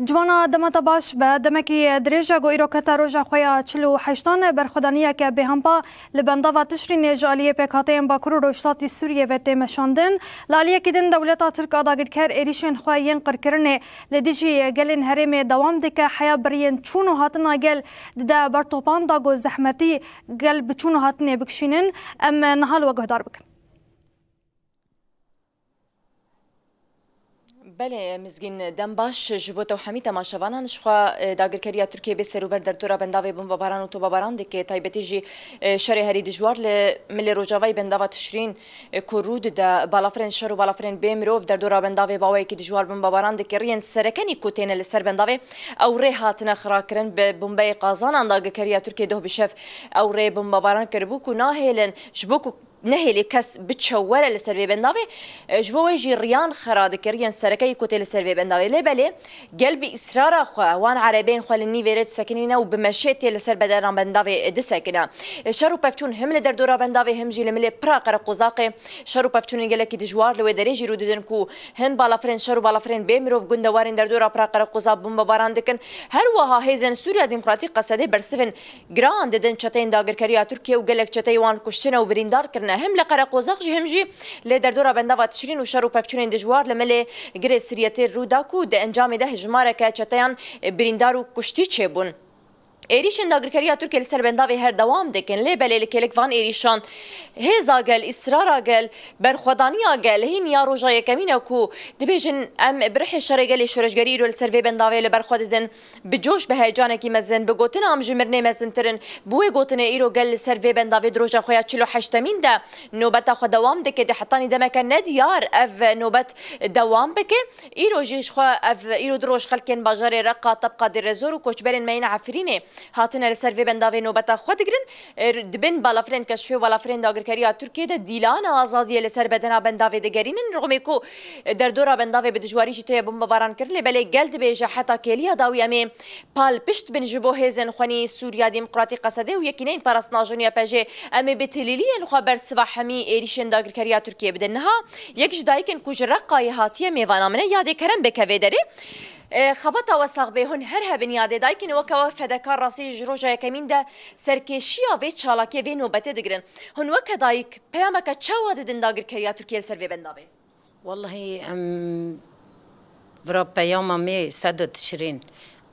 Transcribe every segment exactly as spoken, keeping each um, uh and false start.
Ciwana, dema te baş be. Demekî dirêj e ku îro kete roja xwe ya çil û heştan, berxwedaniyeke bêhempa li bendava Tişrînê ji aliyê pêkhateyên Bakur û Rojhilatî Sûriyê ve tê meşandin. Li aliyekî din dewleta Tirk a dagirker êrîşên xwe yên qirkirinê li dijî gelên herêmê dewam dike. Heya biriyên çûn û hatina gel dide ber topan da ku zehmetî gel bi çûn û hatinê bikişînin. Em niha li we guhdar bikin. Belê, Mizgîn, dem baş ji bo te û hemî temaşevanan. Ji xwe, e, dagirkeriya Tirkiyê bê serûber derdora bendavê bombebaran û tobebaran dike, taybetî jî, e, şerê herî dijwar li milê rojavayî bendava Tişrîn, e, ku rû dide, balafirên şer û balafirên bê mirov derdora bendavê bi awayekî dijwar bombebaran dike. Riyên serekenî ku têne li ser bendavê, ew rê hatine xirakirin, bi bombeyê qazanan dagirkeriya Tirkiyê doh bi şev ew rê bombebaran kiribû ku nahêlin, ji bo ku nehêlê kes biçe were li ser vê bendavê, e, ji bo wê jî riyan xera dike, riyên serekeyî ku tê li ser vê bendavê. Lê belê, gel bi îsrara xwe wan erebên xwe li nîvê rê disekinîne û bi meşê tê li ser bedena bendavê disekine. E, şer û pevçûn him li derdora bendavê, him jî li milê pira Qereqozaqê şer û pevçûnên gelekî dijwar li wê derê jî rû didin ku hin balafirên şer û balafirên bê mirov gundewarên derdora pira Qereqozaq bombebaran dikin. Her wiha hêzên Sûriya Demokratîk Qesedê bersivên giran didin çeteyên dagirkeriya Tirkiye û gelek çeteyê wan kuştine û birîndar kirine. Him li Qereqozaq jî, him jî li derdora bendava Tişrîn û şer û pevçûnên dijwar li milê Girê Siriyetê rû da ku di encamê de hejmareke çeteyan birîndar û kuştî çêbûn. Êrîşên dagirkeriya Tirkiye li ser bendavê her dewam dikin, lê belê li kêlek van êrîşan hêza gel, îsrara gel, berxwedaniya gel hîn ya roja yekemîn e ku dibêjin, em bi rihê şerê gelê şoreşgerî îro li ser vê bendavê li ber xwe didin. Bi coş, bi heyecanekî mezin, bi gotina em ji mirinê mezintir in, bi wê gotinê îro gel li ser vê bendavê di roja xwe ya çil û heştemîn de nobeta xwe dewam dike, dê hetanî demeke nediyar ev nobet dewam bike. Îro jî ji xwe ev, îro du roj xelkên bajarê Reqa, Tebqa, Dêrezor û koçberên me yên Efrînê hatine li ser vê bendavê nobeta xwe digirin. Er, di bin balafirên keşfê û balafirên dagirkeriya Tirkiyê de dîlana azadiyê li ser bedena bendavê digerînin. Rixmê ku derdora bendavê bi dijwarî jî tê bombebaran kirin, lê belê gel dibêje heta kêliya dawî em ê palpişt bin ji bo hêzên xwenî Sûriya Demokratîk Qesedê û Yekîneyên Parastina Jin, Y P J, em ê bi tilîliyên xwe bersiva hemî êrîşên dagirkeriya Tirkiyê bidin. Niha yek ji dayikên ku ji Reqayê hatiye mêvana min e, yadê kerem bike vê derê. E, xebata we sax bê, hûn her hebin yadê dayikên weke we fedekar rastî ji roja yekemîn de serkêşiya vê çalakiyê, vê nobetê digirin. Hûn weke dayik peyameke çawa didin dagirkeriya Tirkiyê li ser vê bendavê? Wellehî em vira peyama me sed û Tişrîn.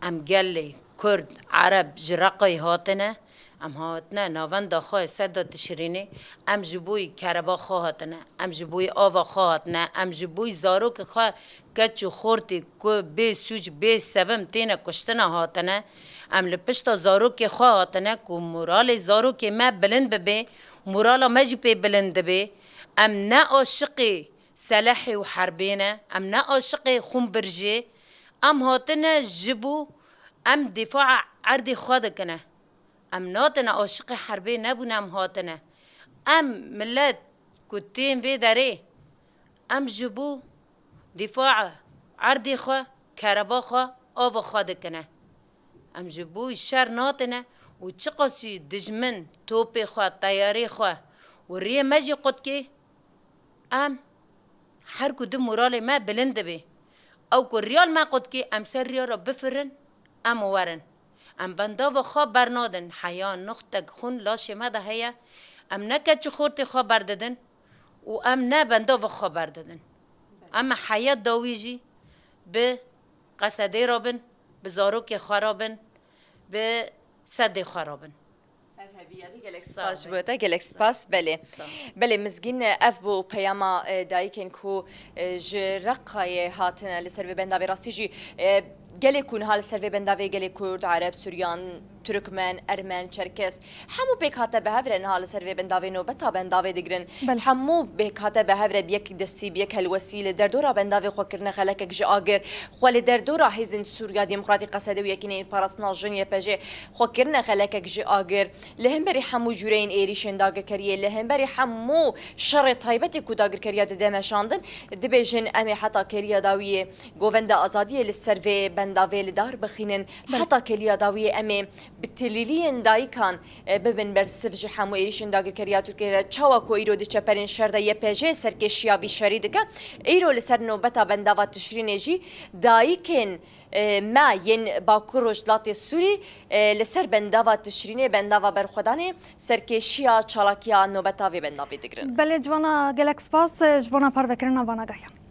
Em gelê Kurd, Ereb ji Reqayê hatine. Em hatine navenda xwe sed û Tişrînê. Em ji bo kereba xwe hatine. Em ji bo ava xwe hatine. Em ji bo zarokê xwe, keç û xortê ku bê sûc, bê sebim têne kuştine hatine. Em li pişta zarokê xwe hatine ku moralê zarokê me bilind bibe. Morala me jî pê bilind dibe. Em ne aşiqê selehê û herbê ne, em ne aşiqê xûnbirijê, em hatine ji bo em dîfaa erdê xwe dikine. Em natine aşiqê herbê nebûne, em hatine. Em milet ku tên vê derê, em ji bo dîfaa erdê xwe, kereba xwe, ava xwe dikine. Em ji bo şer natine û çiqas jî dijmin topê xwe, teyarê xwe û riyê me jî qutkê, em her ku di moralê me bilind dibe. Ew ku riya li me qutkê, em ser riya re bifirin, em werin. Em bendava xwe bernadin, heya nuxtek xûn laşê me de heye. Em ne keç û xortê xwe berdidin û em ne bendava xwe berdidin. Em heya dawî jî bi Qesedê re bin, bi zarokê xwe re bin, bi sedê xwe re bin. Her hebî yadî, gelek spas ji bo te, gelek spas. Belê. Belê, Mizgîn, ev bû peyama, e, dayikên ku, e, ji Reqayê hatine li ser vê bendavê. Rastî jî, e, gelê ku niha li ser vê bendavê, gelê Kurd, Ereb, Suryan, Turkmen, Ermen, Çerkes, hemû pêkhate bi hev re niha li ser vê bendavê nobeta bendavê digirin. Belê. Hemû pêkhate bi hev re bi yek destî, bi yek helwestî li derdora bendavê xwe kirine xelekek ji agir. Xwe li derdora Hêzên Sûriya Demokratîk Qesedê û Yekîneyên Parastina Jin, Y P J, xwe kirine xelekek ji agir. Li hemberî hemû cûreyên êrîşên dagirkeriyê, li hemberî hemû şerê taybetê ku dagirkeriya dide meşandin, dibêjin, em ê heta kêliya dawiyê govenda azadiyê li ser vê bendavê li dar bixînin. Heta keliya dawiyê em ê bi tilîliyên dayikan e, bibin bersiv ji hemû êrîşên dagirkeriya Tirkiyê re. Çawa ku îro di çeperên şer de Y P J serkêşiya vî şerî dike, îro li ser nobeta bendava Tişrînê jî dayikên e, me yên Bakur Rojhilatê Sûrî e, li ser bendava Tişrînê, bendava berxwedanê serkêşiya çalakiya nobeta vê bendavê digirin. Belê, Ciwana, gelek spas e, ji bona parvekirina vana gehiyan.